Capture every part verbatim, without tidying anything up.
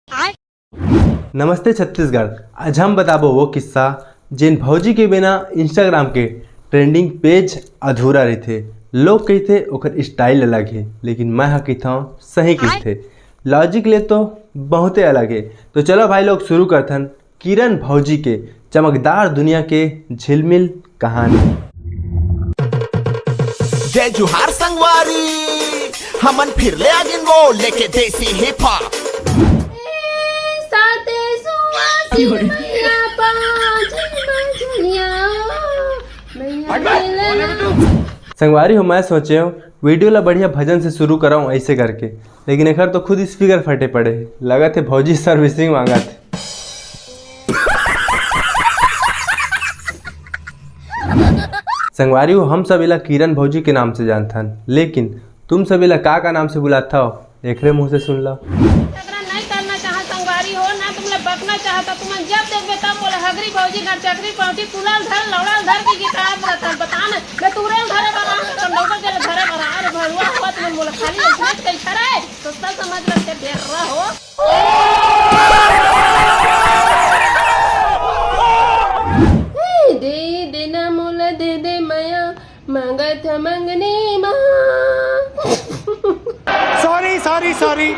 नमस्ते छत्तीसगढ़। आज हम बताबो वो किस्सा, जेन भौजी के बिना Instagram के ट्रेंडिंग पेज अधूरा रहिथे। लोग कहिथे ओकर स्टाइल अलग हे, लेकिन मैं ह कहिथंव सही कहिथे। लॉजिक ले तो बहुते अलग हे। तो चलो भाई लोग, शुरू करथन किरण भौजी के चमकदार दुनिया के झिलमिल कहानी। जय जुहार संगवारी, हमन फिर ले आगिन वो लेके देसी हिप हॉप। साते सुआ की मैया पाँच बजनिया, मैया के लला। संगवारी हो, मैं सोचे हूँ वीडियो ला बढ़िया भजन से शुरू कराऊँ ऐसे करके, लेकिन एकर तो खुद स्पीकर फटे पड़े हे। लगत हे भौजी सर्विसिंग मांगत हे। संगवारी हो, हम सब एला किरण भौजी के नाम से जानथन, लेकिन तुम सब एला का का नाम से बुलात हव, एकरे मुंह से सुन ला। झगड़ा नहीं करना चाहत संगवारी हो, ना तुमला बकना चाहत, तुमन जब देखबे तब बोले हगरी भौजी, घर चकरी पहुंची, तुलल धर, लौड़ल धर की गिटार बता, बता ना, मैं तुरल धरे बर आ, तो लौड़ल जल धरे बर आ, अरे भरुआ हो, तुमन बोले खाली इतने कई खरे, तो सब समझ रखे बेर्रा हो। ए, दे देना मोला, दे दे माया, मांगत ह मंगनी मा। Sorry sorry sorry.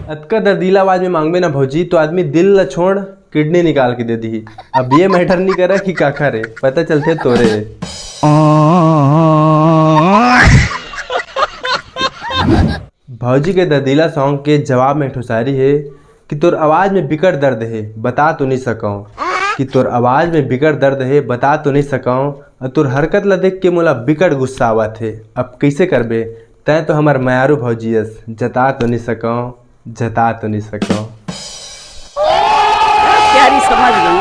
अतका दर्दीला आवाज में मांगबे ना भौजी, तो आदमी दिल ला छोड़, किडनी निकाल के दे दिही। अब ये मैटर नहीं करे कि काखर हे, पता चलथे तोरे हे। भौजी के दर्दीला सॉन्ग के जवाब में एक ठो शायरी हे कि तोर आवाज में बिकट दर्द हे, बता तो नहीं सकंव। कि तोर आवाज में बिकट दर्द हे, बता तो नहीं सकंव। अउ तोर हरकत ला देख के मोला बिकट गुस्सा आवत हे। अब कइसे करबे? तैं तो हमर मयारू भौजी अस, जता तो नहीं सकंव, जता तो नहीं सकंव। प्यारी समझ गई।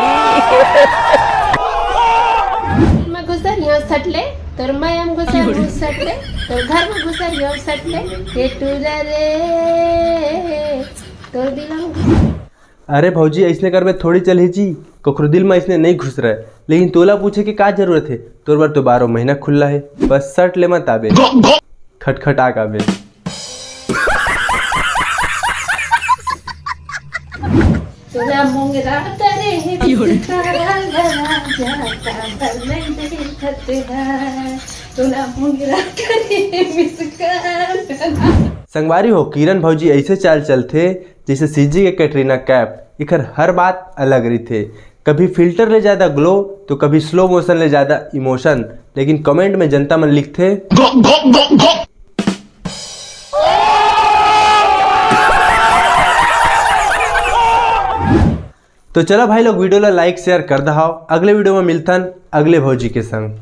मैं घुसर यहाँ सटले, तोर मैं हम घुसर मुँह सटले, तोर घर में घुसर यहाँ सटले, हे टूरा रे, तोर दिल में घुसर। अरे भौजी, ऐसने करबे थोड़ी चलही जी, कखरो दिल में ऐसने नहीं घुसरय। लेकिन तोला पूछे के का जरूरत हे, तोर बर तो बारह महीना खुल्ला हे, बस सट ले मत आबे, खटखटा के आबे। तोला मोंगरा करे हे बिस्तारा लगा जा, काबर नहीं देखत है। तोला मोंगरा करे हे बिस्तारा। संगवारी हो, किरण भौजी ऐसे चाल चलथे जैसे सीजी के कैटरीना कैफ। इखर हर बात अलग रहिथे। कभी फिल्टर ले ज्यादा ग्लो, तो कभी स्लो मोशन ले ज्यादा इमोशन। लेकिन कमेंट में जनता मन लिखथे, तो चला भाई लोग, वीडियो ला लाइक शेयर कर दहाव। अगले वीडियो में मिलथन अगले भौजी के संग।